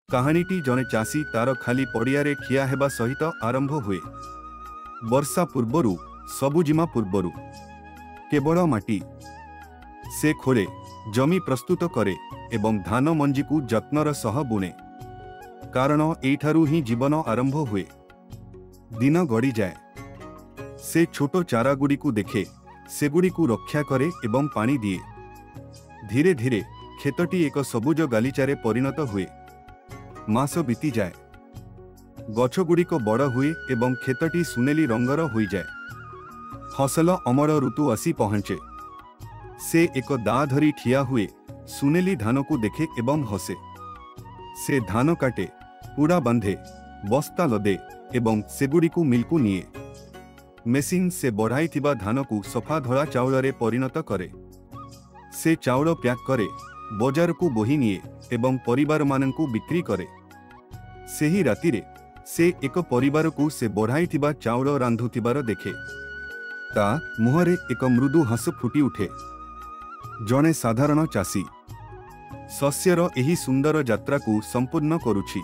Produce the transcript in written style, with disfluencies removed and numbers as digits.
କାହାଣୀଟି ଜଣେ ଚାଷୀ ତାର ଖାଲି ପଡ଼ିଆରେ ଠିଆ ହେବା ସହିତ ଆରମ୍ଭ ହୁଏ। ବର୍ଷା ପୂର୍ବରୁ, ସବୁଜିମା ପୂର୍ବରୁ, କେବଳ ମାଟି। ସେ ଖୋଳେ, ଜମି ପ୍ରସ୍ତୁତ କରେ ଏବଂ ଧାନ ମଞ୍ଜିକୁ ଯତ୍ନର ସହ ବୁଣେ, କାରଣ ଏଇଠାରୁ ହିଁ ଜୀବନ ଆରମ୍ଭ ହୁଏ। ଦିନ ଗଡ଼ିଯାଏ। ସେ ଛୋଟ ଚାରାଗୁଡ଼ିକୁ ଦେଖେ, ସେଗୁଡ଼ିକୁ ରକ୍ଷା କରେ ଏବଂ ପାଣି ଦିଏ। ଧୀରେ ଧୀରେ କ୍ଷେତଟି ଏକ ସବୁଜ ଗାଲିଚାରେ ପରିଣତ ହୁଏ। ମାସ ବିତିଯାଏ। ଗଛଗୁଡ଼ିକ ବଡ଼ ହୁଏ ଏବଂ କ୍ଷେତଟି ସୁନେଲି ରଙ୍ଗର ହୋଇଯାଏ। ଫସଲ ଅମଳ ଋତୁ ଆସି ପହଞ୍ଚେ। ସେ ଏକ ଦାଆ ଧରି ଠିଆ ହୁଏ, ସୁନେଲି ଧାନକୁ ଦେଖେ ଏବଂ ହସେ। ସେ ଧାନ କାଟେ, ପୁଡ଼ା ବାନ୍ଧେ, ବସ୍ତା ଲଦେ ଏବଂ ସେଗୁଡ଼ିକୁ ମିଲ୍କୁ ନିଏ। ମେସିନ୍ ସେ ବଢ଼ାଇଥିବା ଧାନକୁ ସଫା ଧଳା ଚାଉଳରେ ପରିଣତ କରେ। ସେ ଚାଉଳ ପ୍ୟାକ୍ କରେ, ବଜାରକୁ ବୋହି ନିଏ ଏବଂ ପରିବାରମାନଙ୍କୁ ବିକ୍ରି କରେ। ସେହି ରାତିରେ ସେ ଏକ ପରିବାରକୁ ସେ ବଢ଼ାଇଥିବା ଚାଉଳ ରାନ୍ଧୁଥିବାର ଦେଖେ। ତା ମୁହଁରେ ଏକ ମୃଦୁ ହସ ଫୁଟି ଉଠେ। ଜଣେ ସାଧାରଣ ଚାଷୀ ଶସ୍ୟର ଏହି ସୁନ୍ଦର ଯାତ୍ରାକୁ ସମ୍ପୂର୍ଣ୍ଣ କରୁଛି।